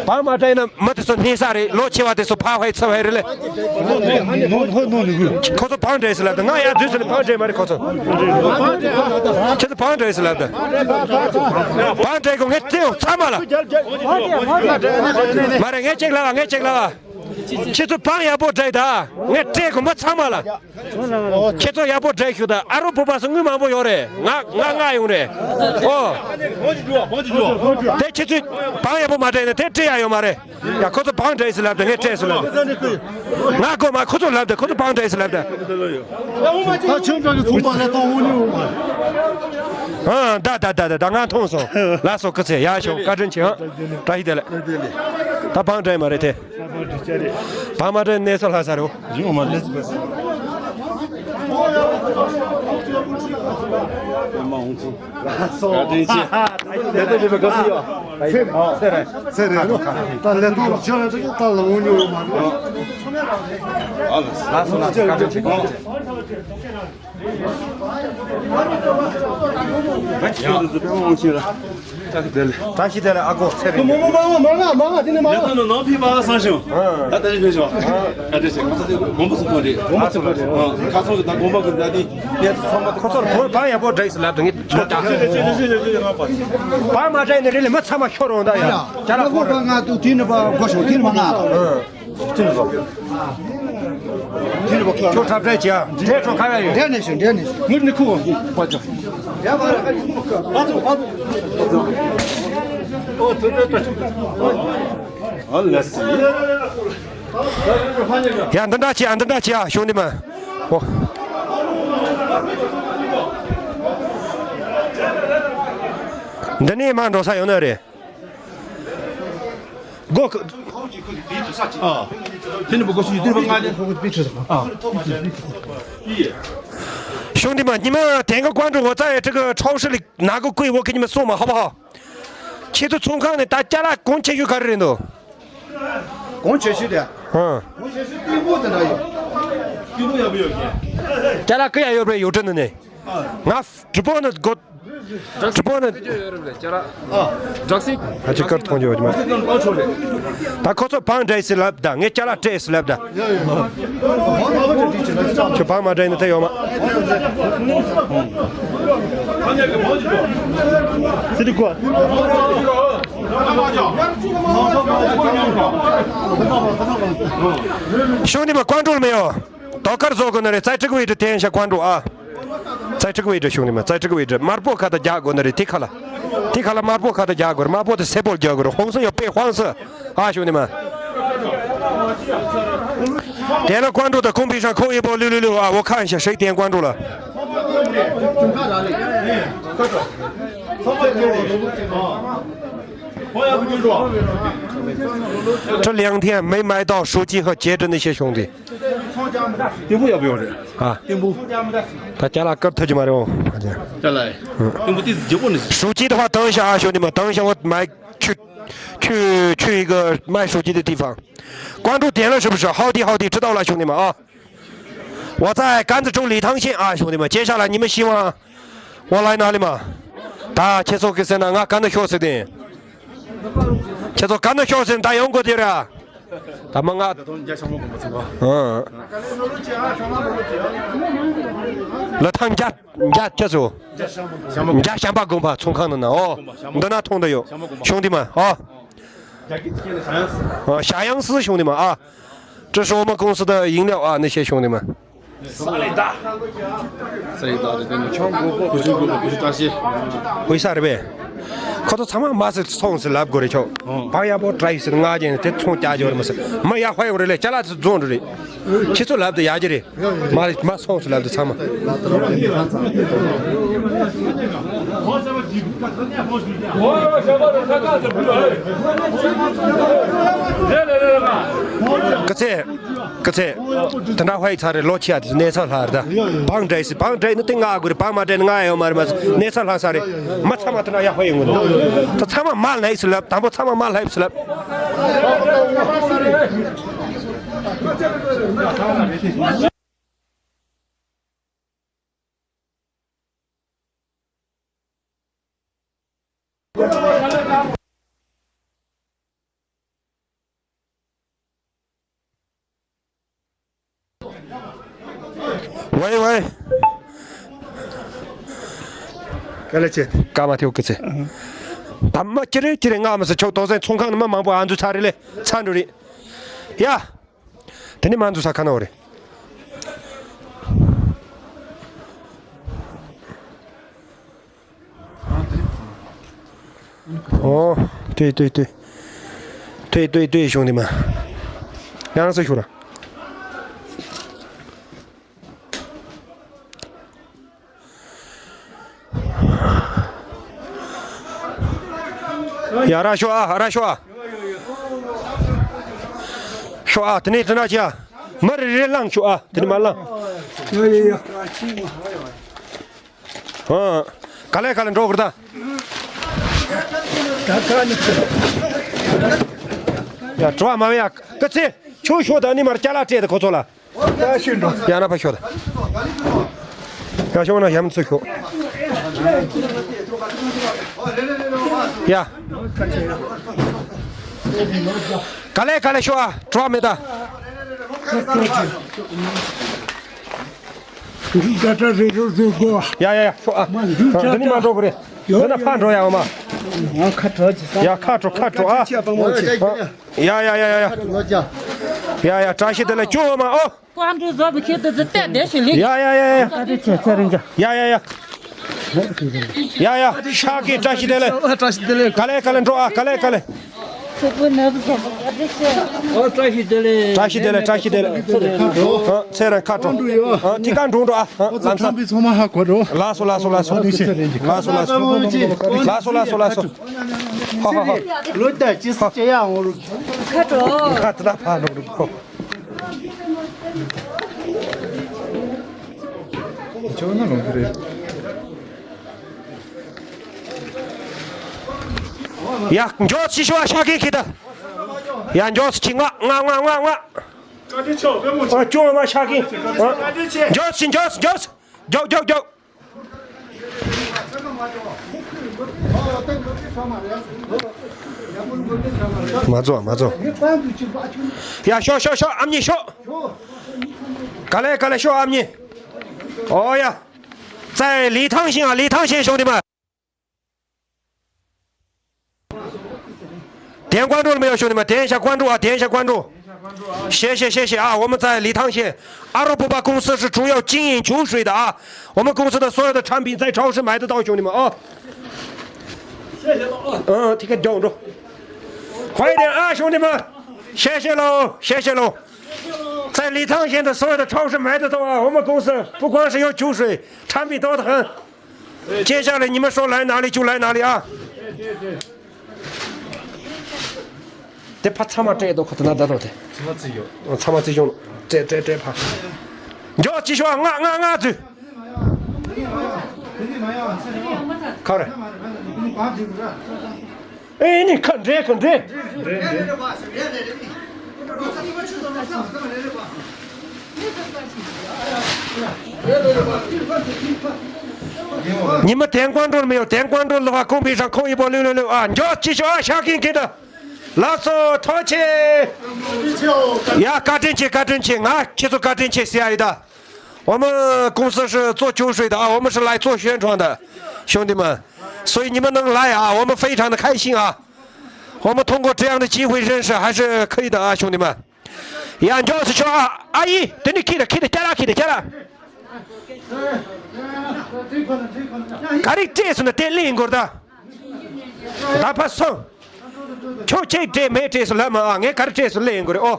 བང་མ་བྲེས་ན་མི་དེ་ཚོ་སྣེ་ས་རེད། ལོ་ཆེ་བ་དེ་ཚོ་ཕ་ཧའི་ཚ་བའི་རེད་ལེ། ཁོ་ཚོ་བང་བྲེས་ལབ་དུ་ང་ཡ་དུས་ཚོད་ལ་བང་བྲེས་མ་རེད་ཁོ་ཚོ། ཁྱེད་ཚོ་བང་བྲེས་ལབ་དུ། བང་བྲེས་གོ་ངས་བལྟས་ཡོང་ཚང་མ་ལ། མ་རེད་ངས་ཅིག་ལབ་ཨ། ངས་ཅིག་ལབ་ཨ། ཁྱེད་ཚོ་བང་ཡག་པོ་བྲེས་ད། ངས་སྤྲད་གོ་མི་ཚང་མ་ལ། ཁྱེད་ཚོ་ཡག་པོ་བྲེས་ཤོག་ད། ཨ་རོ་བོད་པ་སུ་དངུལ་མང་པོ་ཡོད་རེད། ང་ང་ང་ཡོང་རེད། ཨོ། དེ་ཁྱེད་ཚོས་བང་ཡག་པོ་མ་བྲེས་ན་དེ་སྤྲད་ཡ་ཡོད་མ་རེད། ཡ་ཁོ་ཚོ་བང་བྲེས་སུ་ལབ་ད། ངས་སྤྲད་སུ་ལབ་ད། ང་གོ་མ་ཁོ་ཚོ་ལབ་ད། ཁོ་ཚོ་བང་བྲེས་སུ་ལབ་ད། ད་ཁྱོད་འདྲ་གི་ཚོང་པ་ལས་ཐོག་འུ་ཉུ། ཨ་ད་ད་ད་ད་ང་མཐོང་སོང་། ལ་སོ་སྐུ་ཚེ་ཡ་ཤོག་བཀའ་དྲིན་ཆེ། ཨ་བཀྲ་ཤིས་བདེ་ལེགས། ད་བང་བྲེས་མ་རེད་དེ། བ་མ་དྲན་གནས་ཚུལ་ལྷག་ས་རེད། ཡོང་མ་ལེ་ཚུལ་བས། མ་འོང་ཚུལ། བཀའ་དྲིན་ཆེ། ལེ་ཏོ་ལེ་པའི་དགའ་བསུ་ཡོད། ཚེ་རིང་ཚེ་རིང་ད་ལེ་ཏོ་ལ་ཆ་ལ་ད་ལ་འོང་ཉོ་མ་རེད། ལགས་སོ་ལགས་སོ། བཀའ་དྲིན་ཆེ། བཀའ་དྲིན་ཆེ། བཀྲ་ཤིས་བདེ་ལེགས། བཀྲ་ཤིས་བདེ་ལེགས་ཨ་ཁུ་ཚེ་རིང་། མོ་མོ་མ་མ་མ་མ་མ་དེ་ནས་མ་མ། ལགས་སོ་ལགས་སོ། བཀའ་དྲིན་ཆེ། ཁོང་ཚོ་དགོན་པ་སུ་ཁོ་རེད། དགོན་པ་སུ་ཁོ་རེད། ཁ་སང་ཞིག་ད་དགོན་པ་གི་ད་དེ་གནས་ཚུལ་ཚང་མ། ཁོ་ཚོར་བོད་བང་ཡག་པོ་བྲེས་སུ་ལབ་དུ་ངས་ཚོ་རྒྱག་བང་མ་བྲེས་ནས་རེད་ལས་མི་ཚང་མ་ཤོར་འོང་ད་ཡ། ཅ་ལག་ཁོ་ར་ང་དུ་དེ་ནས་པ་སྒོ་ཤོག་དེ་ནས་མ་ང་། ཁྱོད་འཁྲབ་སྤྲད་བྱས་ཨ། འདྲེ་ཁྲོ་ཁ་བ་ཡོད། འདྲེ་ནས་ཤོག་འདྲེ་ནས་ཤོག་ངུར་ནི་ཁུ་བ་ཅོ། ཨ་ལ་སི། ཡ་འདི་འདྲ་བྱས་ཨ། འདི་འདྲ་བྱས་ཨ། ཤོག་འདི་མ། ཨོ། འདི་ནས་མར་འགྲོ་ས་ཡོད་ནི་རེད། སྒོ་ཁ། ཨ། དེ་ནི་སྒོ་ཤུ་དེ་ནི་ང་ནི། ཨ། 兄弟们，你们点个关注，我在这个超市里拿个柜，我给你们送嘛，好不好？ ཁྱེད་ཚོ་ཚོང་ཁང་ནས་ད་ཅ་ལག་གོང་ཆེ་ཤོས་ག་རེ་རེད་འདུག་གོང་ཆེ་ཤོས་དེ། ཧང་། གོང་ཆེ་ཤོས་ཏིང་ཕུ་དེ་འདྲ་ཡོད། ཏིང་ཕུ་ཡག་པོ་ཡོད་ཀྱི། ཅ་ལག་ག་ཡ་ཡོད་རེད་ཡོད་དྲན་ནས། ང་གྲི་པོ་ནས་སྒོ། གྲི་པོ་ནས། སྒྲིག་སྲོལ་ཡོད་རེད་ཅ་ལག་སྒྲིག་སྲོལ། ཨ་ཅི་དཀར་མཐོང་རྒྱུ་ཡོད་མ་རེད། ད་ཁོ་ཚོ་བང་བྲེས་སི་ལབ་ད་ངས་ཅ་ལག་སྤྲད་སི་ལབ་ད། ཁྱོད་བང་མ་བྲེས་ནས་ད་ཡོད་མ། ཚེ་རིང་ཁོ། 兄弟们，关注了没有？ ཟློས་གར་བཟོ་དགོས་ནི་རེད། རྩེ་གྲིག་བི་ཌི་དེ་ཡིན་ཤག་ཁོང་ཁྲོ་ཨ། རྩེ་གྲིག་བི་ཌི་བྱུང་ནི་མ། རྩེ་གྲིག་བི་ཌི་དམར་པོ་ཁ་ད་རྒྱག་དགོས་ནི་རེད་དེ་ཁ་ལ། དེ་ཁ་ལ་དམར་པོ་ཁ་ཏ་རྒྱག་དགོས་རེད། དམར་པོ་དེ་སེར་པོ་རྒྱག་དགོས་རེད། 红色要背黄色 ཨ། 兄弟们། 点了关注的公屏上扣一波六六六啊！我看一下谁点关注了。这两天没买到手机和截止那些兄弟。 ཏིང་ཕུ་ཡག་པོ་ཡོད་རེད། ཨ། ཏིང་ཕུ། ད་ཅ་ལག་བཀར་ཐུབ་ཀྱི་མ་རེད་འོ། ཅ་ལག་ཏིང་ཕུ་ཏིས་རྒྱལ་པོ་ནི། 手机的话等一下啊，兄弟们，等一下我买去去去一个卖手机的地方。关注点了是不是？好的好的，知道了，兄弟们啊。我在甘孜州理塘县啊，兄弟们，接下来你们希望我来哪里吗？ད་ཁྱེད་ཚོ་གི་ཟེར་ན་ང་ག་ན་ཤོག་ཟེར་ཏེ། ཁྱེད་ཚོ་ག་ན་ཤོག་ཟེར་ན་ད་ཡོང་དགོས་དེ་ར། ད་མ་ང་། ལ་ཐང་རྒྱ་རྒྱ་ཁྱེད་ཚོ། རྒྱ་ཞམ་པ་དགོན་པ་ཚོང་ཁང་ནང་ན་ཨོ། འདི་ན་མཐོང་ད་ཡོད། 兄弟们 ཨོ། 小杨师兄弟们啊，这是我们公司的饮料啊，那些兄弟们。 ས་ལེ་ད། ས་ལེ་ད་དེ་དེ་ནི་ཆང་གོ་པོ་གོ་ཆུ་གོ་པོ་གོ་ཆུ་བཀྲ་ཤིས། ཧུའི་ས་རེད་པས། ཁོ་ཚོ་ཚང་མ་མ་ཟེར་ཚོང་ཟེར་ལབ་དགོས་རེད་ཁྱོད། ཨོ། བང་ཡག་པོ་བཀྲ་ཤིས་ཟེར་ང་རྒྱལ་དེ་ཚོང་རྒྱག་རྒྱུ་རེད་མ་ཟེར། མ་ཡག་པ་ཡོང་རེད་ལས་ཅ་ལག་ཚོ་རྫོང་རེད། ཁྱེད་ཚོ་ལབ་དེ་ཡག་གི་རེད། མ་རེད་མ་ཚོང་ཟེར་ལབ་དེ་ཚང་མ། ག་ཚད། སྐུ་ཚེ། དེ་འདྲ་ཧོའི་ཚ་རེ་ལོ་ཆེ་ཡ་དེ་གནས་ཚང་ལྷག་རེད་ད། བང་འདྲ་ཡི་སི་བང་འདྲ་ཡི་ནི་དེ་ང་དགོས་རེད། བང་མ་འདྲ་ནི་ང་ཡོད་མ་རེད་མ་གནས་ཚང་ལྷག་ས་རེད། མ་ཚང་མ་དེ་འདྲ་ཡག་ཧོ་ཡི་ངོ་ནོ། ད་ཚང་མ་མ་ལྷག་ཡི་སི་ལབ་དང་པོ་ཚང་མ་མ་ལྷག་ཡི་སི་ལབ། ཝེ་ཝེ། ཀ་ལ་ཆེ། ཀ་མ་ཐེའུ་ཀི་ཚེ། ད་མ་ཅི་རེད་ཅི་རེད་ང་མི་ཟེར་ཁྱོད་དོགས་ཟན་ཚོང་ཁང་ནི་མ་མང་པོ་ཨ་འཛུལ་ཚར་རེད་ལེ་ཚར་འགྲོ་རེད། ཡ། དེ་ནི་མ་འཛུལ་ས་ཁ་ན་འོ་རེད། ཨོ། ཏེ་ཏེ་ཏེ། ཏེ་ཏེ་ཏེ་ཞུང་དེ་མ། ཡང་སེ་ཞུ་ར། ཡ་ར་ཤོ་ཨ་ར་ཤོ་ཨ། ཤོ་ཨ་དེ་ནས་དེ་ན་ཅི་ཨ། མ་རེ་རེ་ལངས་ཤོ་ཨ་དེ་ནས་མ་ལངས། ཡ་ཡ་ཡ། ཨ། ག་ལེ་ག་ལེ་འགྲོ་གི་རེད་ད། ད་ག་ནི་ཚེ། ཡ་བྲོ་བ་མ་བས་ཡ་ཀ་ཚེ་ཁྱོད་ཤོག་ད་ནི་མར་ཅ་ལག་སྤྲད་དེ་ཁོ་ཚོ་ལ། ད་ཤི་འགྲོ། ཡ་ན་ཕ་ཤོག་ད། ཡ་ཤོག་ན་ཡ་མི་ཚུ་ཤོག་ཡ། ག་ལེ་ག་ལེ་ཤོག་ཨ་བྲོ་བ་མེད་ད། འདི་ད་ད་རེ་རོ་རེ་གོ། ཡ་ཡ་ཡ་ཤོག་ཨ། མ་འདི་ད་འདི་ནི་མ་འགྲོ་གི་རེད། ཡོ་འདི་ན་ཕ་འགྲོ་ཡ་འོ་མ། ང་ཁ་གྲོ་ཅི་ས། ཡ་ཁ་གྲོ་ཁ་གྲོ་ཨ། ཁ་ཆེ་པ་མོ་ཆེ། ཡ་ཡ་ཡ་ཡ། ཡ་ཡ་བཀྲ་ཤིས་བདེ་ལེགས་ཅོ་མ་ཨོ། ཀོང་ཀྲུག་བཟོ་བའི་ཁྱེད་དུ་ཟི་བལྟས་བསྡད་ཤིག་ལིག་ཡ་ཡ་ཡ་ཡ་ཡ། ཀ་ཏི་ཆེ་ཚེ་རིང་ཅག་ཡ་ཡ་ཡ། ཡ་ཡ། ཤག་གི་བཀྲ་ཤིས་བདེ་ལེགས། བཀྲ་ཤིས་བདེ་ལེགས། ག་ལེ་ག་ལེ་འགྲོ་ཨ་ག་ལེ་ག་ལེ། ཚེ་པོ་ནབ་བཟོ་བ་ཀ་ཏི་ཆེ། ཨོ་བཀྲ་ཤིས་བདེ་ལེགས། བཀྲ་ཤིས་བདེ་ལེགས་བཀྲ་ཤིས་བདེ་ལེགས། ཨ་ཚེ་རིང་ཁ་གྲོ། ཨ་ཐི་ཀ་འགྲོ་འགྲོ་ཨ། ཨ་ལམ་སང་། ཚང་མ་ཧ་གོ་འགྲོ། ལགས་སོ་ལགས་སོ་ལགས་སོ། ལགས་སོ་ལགས་སོ། ལགས་སོ་ལགས་སོ་ལགས་སོ། ཧ་ཧ་ཧ། ལོ་ད་ཅི་སི་ཅི་ཡ་འོང་རུ། ཁ་གྲོ། ཁ་ཏི་ན་ཕ་ནོ་རུ་ཁོ། ཡ། མགྱོགས་ཤིག་ཤོག་ཨ་ཤག་གི་ཁི་ད། ཡ། མགྱོགས་ཤིག་ང་ང་ང་ང་ང་། ཨ་ཅོ་མ་ཤག་གི། ཨ། མགྱོགས་ཤིག་མགྱོགས་ཤིག་མགྱོགས་ཤིག་མགྱོགས་མགྱོགས་མགྱོགས། མ་རྫོགས་མ་རྫོགས། ཡ། ཤོག་ཤོག་ཤོག་ཨ་མྱེས་ཤོག་ག་ལེ་ག་ལེ་ཤོག་ཨ་མྱེས། ཨོ་ཡ། 在理塘县啊，理塘县兄弟们。点关注了没有，兄弟们？点一下关注啊，点一下关注。谢谢谢谢啊，我们在理塘县阿罗布巴公司是主要经营酒水的啊，我们公司的所有的产品在超市买得到，兄弟们啊。嗯，这个叫着。快一点啊，兄弟们！谢谢喽，谢谢喽！在礼堂现在所有的超市买得到啊，我们公司不光是有酒水，产品多得很。接下来你们说来哪里就来哪里啊！ དེ་ཕ་ཚང་མ་སྤྲད་འདུག་ཁོ་དེ་ན་ད་དོ་དེ། ཚང་མ་བརྩིས་ཡོད། ཚང་མ་བརྩིས་ཡོད། སྤྲད་སྤྲད་སྤྲད་ཕ། མགྱོགས་ཅི་ཤོག་ང་ང་ང་ཚུ། ག་རེ། ཨེ་ནི་ཁ་འདྲེ་ཁ་འདྲེ། ཉི་མ་དན་ཀོན་ཀྲོལ་མི་ཡོད། དན་ཀོན་ཀྲོལ་ལོ་ཧ་ཁོང་པི་ཧྲང་ཁོང་ཡི་པོ་ལུ་ལུ་ལུ་ཨ། མགྱོགས་ཅི་ཤོག་ཨ། ཤ་ཀིན་ཁི་ད། ལགས་སོ། ཐུགས་རྗེ་ཆེ། ཡ་བཀའ་དྲིན་ཆེ། བཀའ་དྲིན་ཆེ། ང་ཁྱེད་ཚོ་བཀའ་དྲིན་ཆེ་ཟེར་ཡ་ཡིན་ད། 我们公司是做酒水的啊，我们是来做宣传的，兄弟们。所以你们能来啊，我们非常的开心啊。我们通过这样的机会认识，还是可以的啊，兄弟们。 ཡ་མགྱོགས་སུ་ཤོག་ཨ། ཨ་ཡི་དེ་ནི་ཁྱི་དང་ཁྱི་དང་སྐྱ་ར་ཁྱི་དང་སྐྱ་ར། ག་རེ་སྤྲད་སོང་ན་དེ་ལེན་དགོས་ད། ད་ཕ་སོང་། ཁྱོད་ཅིག་སྤྲད་མེད་སྤྲད་སོང་ལབ་མ་ཨ། ངས་ག་རེ་སྤྲད་སོང་ལེན་དགོས་རེད་ཨོ།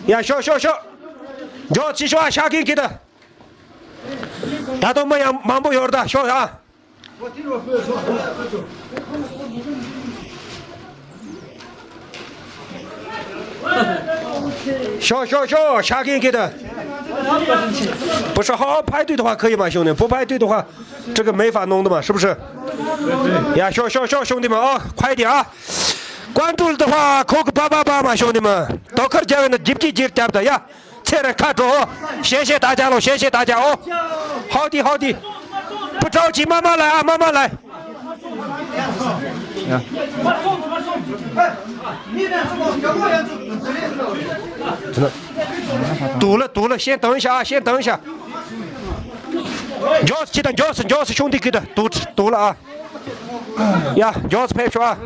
ཡ་ཤོག་ཤོག་ཤོག་མགྱོགས་སུ་ཤོག་ཨ། ཤ་ཀིན་ཁྱི་དང་། ད་དུང་མི་ཡང་མང་པོ་ཡོད་ད། ཤོག་ཨ། ཤོག་ཤོག་ཤོག་ཤ་ཀིན་ཁི་ད། 不是，好好排队的话可以吗，兄弟？不排队的话，这个没法弄的嘛，是不是？呀， ཤོག་ཤོག་ཤོག 兄弟们啊，快一点啊！关注的话，扣个八八八嘛，兄弟们。 ད་ཁར་རྒྱབ་ན་རྒྱབ་ཀྱི་རྒྱབ་ད་ཡ། ཚེ་རིང་ཁ་དྲོ། 谢谢大家喽，谢谢大家哦。好的，好的。不着急，慢慢来啊，慢慢来。真的。堵了，堵了，先等一下啊，先等一下。 མགྱོགས་སུ་ཁྱི་དང་མགྱོགས་སུ་མགྱོགས་སུ་兄弟ཁྱི་དང་དུ་དུ་ལ་ཨ། ཡ་མགྱོགས་སུ་ཕེབས་ཤོག་ཨ།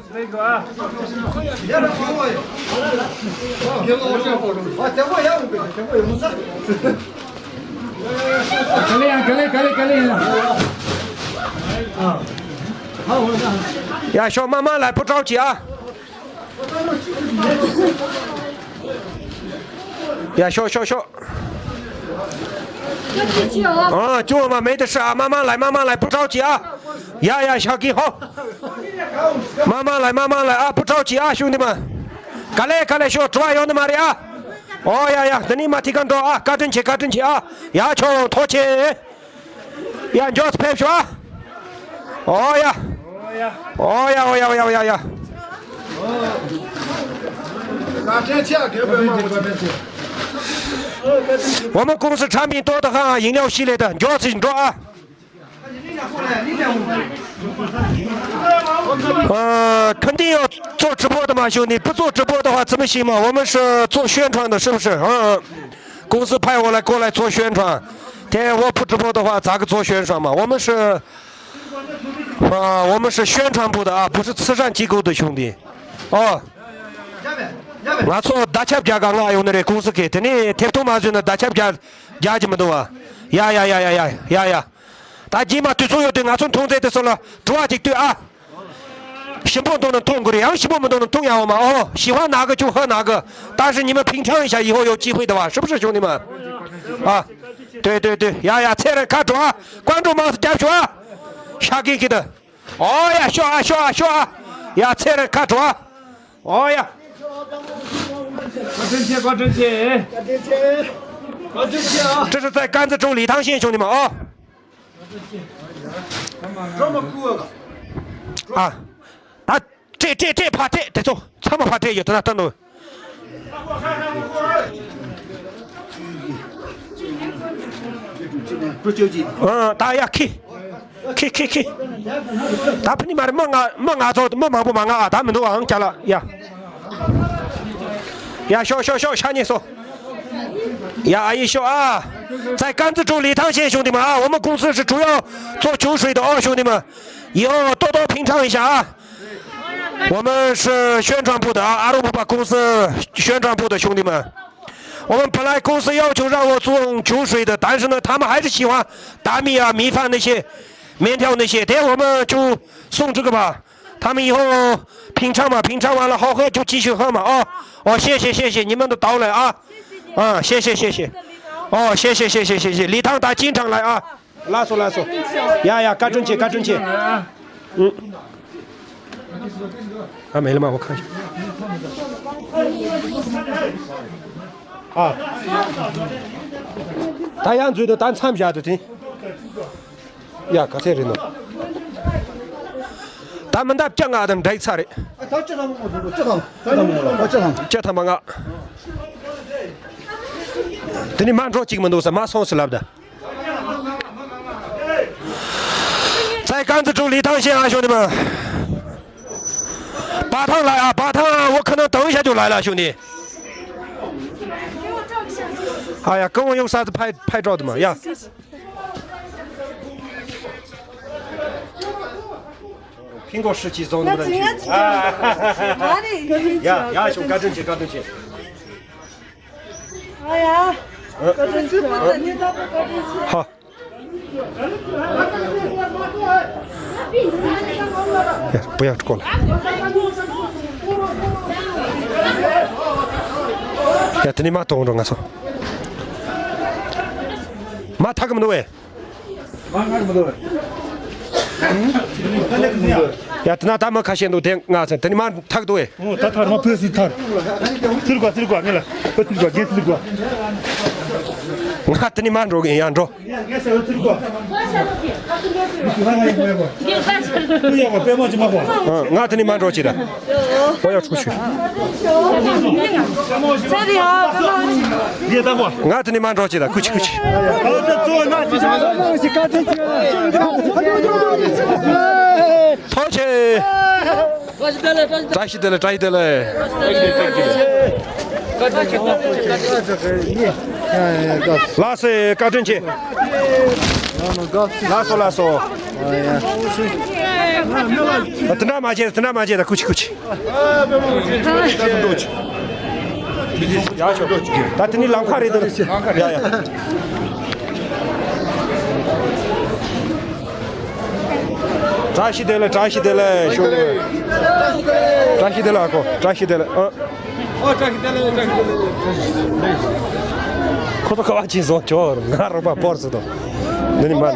ཡ་ཤོག་མ་མ་ལ་བུ་ཀྲོའུ་ཅི་ཨ། ཡ་ཤོག་ཤོག་ཤོག་ཨ་ཅུང་མ་མེད་དུ་ཧྲ་མ་མ་ལ་མ་མ་ལ་བུ་ཀྲོའུ་ཅི་ཨ། ཡ་ཡ་ཤག་གི་ཧོ། མ་མ་ལ་མ་མ་ལ་ཨ་བུ་ཀྲོའུ་ཅི་ཨ་ཤུང་དི་མ། ག་ལེ་ག་ལེ་ཤོག་དྲི་བ་ཡོང་ནི་མ་རེད་ཨ། ཨོ་ཡ་ཡ་དི་ནི་མ་ཐི་ག་འགྲོ་ཨ། བཀའ་དྲིན་ཆེ་བཀའ་དྲིན་ཆེ་ཨ། ཡ་ཆོག་ཐོག་ཆེ། ཡ་མགྱོགས་ཕེབས་ཤོག་ཨ། ཨོ་ཡ། ཨོ་ཡ་ཨོ་ཡ་ཨོ་ཡ་ཨོ་ཡ་ཨོ་ཡ། བཀའ་དྲིན་ཆེ་དགེ་བའི་དམག་བཀའ་དྲིན་ཆེ། 我们公司产品多得很啊，饮料系列的，མགྱོགས་སུ་འགྲོ་ཨ།呃，肯定要做直播的嘛，兄弟，不做直播的话怎么行嘛？我们是做宣传的，是不是？嗯，公司派我来过来做宣传，天天我不直播的话，咋个做宣传嘛？我们是 啊，我们是宣传部的啊，不是慈善机构的兄弟。哦，ང་ཚོ་བརྡ་ཁྱབ་རྒྱག་ག་ང་ཡོང་ནི་རེད། ཀུང་སི་གི་དེ་ནས་ཐེབས་ཐུང་མ་བཟོས་ན་བརྡ་ཁྱབ་རྒྱག་རྒྱག་གི་མི་འདུག་བ། ཡ་ཡ་ཡ། ད་རྗེས་མ་དུས་ཚོད་ཡོད་དུས་ང་ཚོ་མཐོང་ཚད་དེ་ཚོ་ལ་དྲི་བ་ཅིག་ལྟོས་ཨ། ཞིམ་པོ་འདུག་ན་མཐོང་དགོས་རེད། ཡང་ཞིམ་པོ་མི་འདུག་ན་མཐོང་ཡག་བ་མ། ཨོ། 喜欢哪个就喝哪个，但是你们品尝一下，以后有机会的话，是不是，兄弟们？啊，对对对，ཡ་ཡ། ཚེ་རིང་ཁ་དྲོ་ཨ། 关注མང་ཙམ་རྒྱབ་ཤོག་ཨ། ཤག་གི་གི་ད། ཨོ་ཡ། ཤོག་ཨ་ཤོག་ཨ་ཤོག་ཨ། ཡ་ཚེ་རིང་ཁ་དྲོ་ཨ། ཨོ་ཡ། 高真切，高真切。高真切啊！这是在甘孜州理塘县，兄弟们啊。 ཨ། ད་སྤྲད་སྤྲད་སྤྲད། ཕར་སྤྲད། དེ་ཚོ་ཚང་མ་ཕར་སྤྲད་ཡོད། དེ་ན་ལྟ་འདུག་ཨ། ད་ཡ་ཁི། ཁི་ཁི་ཁི། ད་ཕ་ནི་མ་རེད། མི་ང་མི་ང་ཚོ་མི་མང་པོ་མ་ང་ཨ། ད་མི་འདུག་ཨང་ཅ་ལག་ཡ། ཡ་ཤོག་ཤོག་ཤོག་ཤ་ཉེ་སོ། ཡ་ཨ་ཡི་ཤོག་ཨ། 在甘孜州理塘县，兄弟们啊，我们公司是主要做酒水的哦，兄弟们，以后多多品尝一下啊。我们是宣传部的啊，阿鲁巴巴公司宣传部的兄弟们。我们本来公司要求让我送酒水的，但是呢，他们还是喜欢达米啊、米饭那些、面条那些，但我们就送这个吧。他们以后品尝嘛，品尝完了好喝就继续喝嘛啊。哦，谢谢谢谢你们的到来啊，啊，谢谢谢谢，哦，谢谢谢谢谢谢，礼堂他经常来啊。 ལགས་སོ་ལགས་སོ། ཡ་ཡ། བཀའ་དྲིན་ཆེ། བཀའ་དྲིན་ཆེ། ཨུ། ཨ་མེད་ལ་མ། འོ་ཁ་ཤས། ཨ། ད་ཡང་འཛུལ་དུ་ད་མཚམས་བཞག་ཏུ་དེ། ཡ་ག་ཚད་རེད་ནོ། ད་མི་འདབ་བཅུ་ལྔ་དང་འདྲེག་ཚར་རེད། ད་བཅུ་ཐམ་པ་ང་། བཅུ་ཐམ་པ་ང་། དེ་ནི་མ་འགྲོ་གཅིག་མི་འདུག་ས། མ་སོང་ཟེར་ལབ་ད། 在甘孜州礼堂县啊，兄弟们。八趟来啊，八趟啊，我可能等一下就来了，兄弟。哎呀，跟我用啥子拍拍照的嘛呀？苹果十七送你们的去啊！呀呀，兄，干正经，干正经。 哎呀，高中去，高中去，你咋不高中去？好。呀，不要过来。呀，等你妈懂着，我操。妈，他根本都喂。 ཡ། དེ་ན་ད་མི་ཁ་ཤས་འདུག་དེ་ང་ཚོ་དེ་ནི་མ་ཐག་འདུག་ཨེ། ཨོ་ད་ཐར་མ་ཕོད་སི་ཐར། ཚུར་གོ་ཚུར་གོ་ངེ་ལ་ཨོ་ཚུར་གོ་རྒན་ཚུར་གོ། ང་དེ་ནི་མ་འགྲོ་གི་ཡ་འགྲོ། ངེ་ས་ཨོ་ཚུར་གོ། ང་ཡ་གོ་པད་མ་ཅི་མ་གོ། ང་དེ་ནི་མ་འགྲོ་ཅི་ད། 我要出去。 ང་དེ་ནི་མ་འགྲོ་ཅི་ད། ཁུ་ཆི་ཁུ་ཆི། ཐོ་ཆེ། བཀྲ་ཤིས་བདེ་ལེགས། བཀྲ་ཤིས་བདེ་ལེགས། ལགས་སེ། བཀའ་དྲིན་ཆེ། ལགས་སོ་ལགས་སོ། དེ་འདྲ་མ་བྱེད། དེ་འདྲ་མ་བྱེད་ད། ཁུ་ཆི་ཁུ་ཆི། ཡ་ཤོ། ད་དེ་ནི་ལམ་ཁ་རེད་དོ། ཡ་ཡ། བཀྲ་ཤིས་བདེ་ལེགས། བཀྲ་ཤིས་བདེ་ལེགས་ཞུ། བཀྲ་ཤིས་བདེ་ལེགས་ཨ་ཁོ། བཀྲ་ཤིས་བདེ་ལེགས་ཨ། ཁོ་ཚོ་ཁ་བ་ཅིག་བཟོ་ཅོ། ང་རོགས་པ་པོར་སུ་དོ། འདི་ནི་མ་ནོ།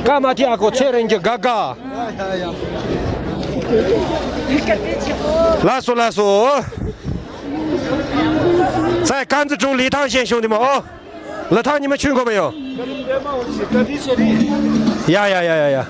ཀ་མ་ཐི་ཨ་ཁོ་ཚེ་རིང་གི་དགའ་དགའ། ལགས་སོ་ལགས་སོ། ཚེ་ཀན་ཙི་ཀྲུང་ལི་ཐང་ཞེས་ཞུང་དི་མོ། ཨོ། ལི་ཐང་ཉི་མ་ཆུན་གོ་མ་ཡོ། ཡ་ཡ་ཡ་ཡ་ཡ།